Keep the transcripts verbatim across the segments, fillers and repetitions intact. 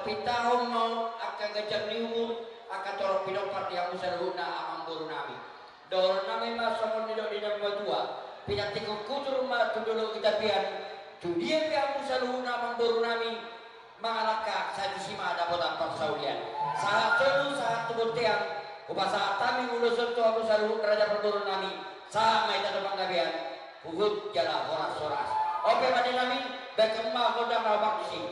Pitahon ma on angka ganjang ni umur, angka torop pinompar di hamu saluhutna amangboru nami. Dohonon nami ma songon nidok ni natua-tua: Pinantikkon hujur ma tu dolok ni tapian, tu dia pe hamu saluhutna amangboru nami mangalangka, sai tusi ma dapotan parsaulian. Sahat solu, sahat tu bontean, hupasahat hami ulos on tu hamu saluhut raja parboru nami, sahat ma hita tu panggabean, huhut jala horas-horas. On pe, pande nami, baen hamu ma gondang na hombar tusi.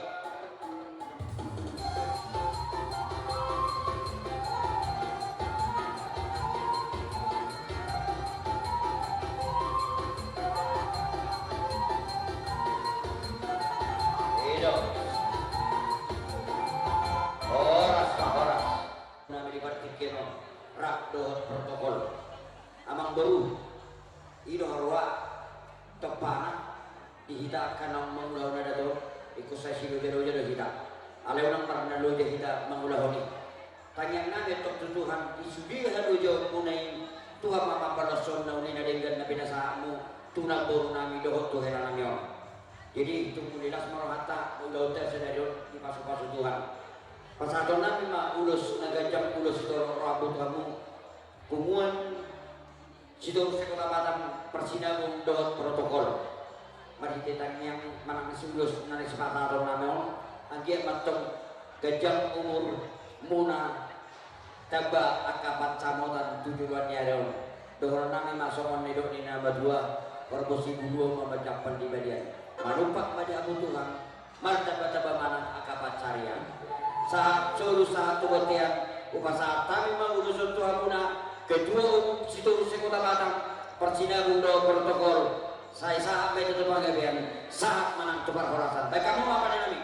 I do. Horas ma, horas. Nami di partingkian on, rap dohot protokol. Amangboru, i do haroa tompana di hita angka naung mangulahon adat on, ingkon sai siloja-loja do hita. Alai unang marnaloja hita mangulahon i. Tangiang nami antong tu Tuhan, di sude halojaonmuna i, Tuhan ma mambalashon na uli na denggan na pinasahatmu tu namboru nami dohot tu hela nami on. Jadi, tung muli las ma rohanta, ulaonta sadari on dipasu-pasu Tuhan. Pasahaton nami ma ulos na ganjang, ulos sitorop roha tu hamu, punguan Sitorus se-Kota Batam, parsinabung dohot protokol. Marhite tangiang manang siulos na naeng sipasahaton nami on, anggiat ma antong ganjang umurmuna, tamba angka pansamotan tu joloan ni ari on. Dohonon nami ma songon nidok ni natua-tua: Parbosi bulu on ma manjampan di balian. Manumpak ma di hamu Tuhan, martamba-tamba ma nang angka pansarian. Sahat solu, sahat tu bontean, hupasahat hami ma ulos on tu hamuna, ketua umum Sitorus se-Kota Batam, parsinabung dohot protokol, sai sahat ma hita tu panggabean, sahat ma nang tu parhorasan. Baen hamu ma, pande nami.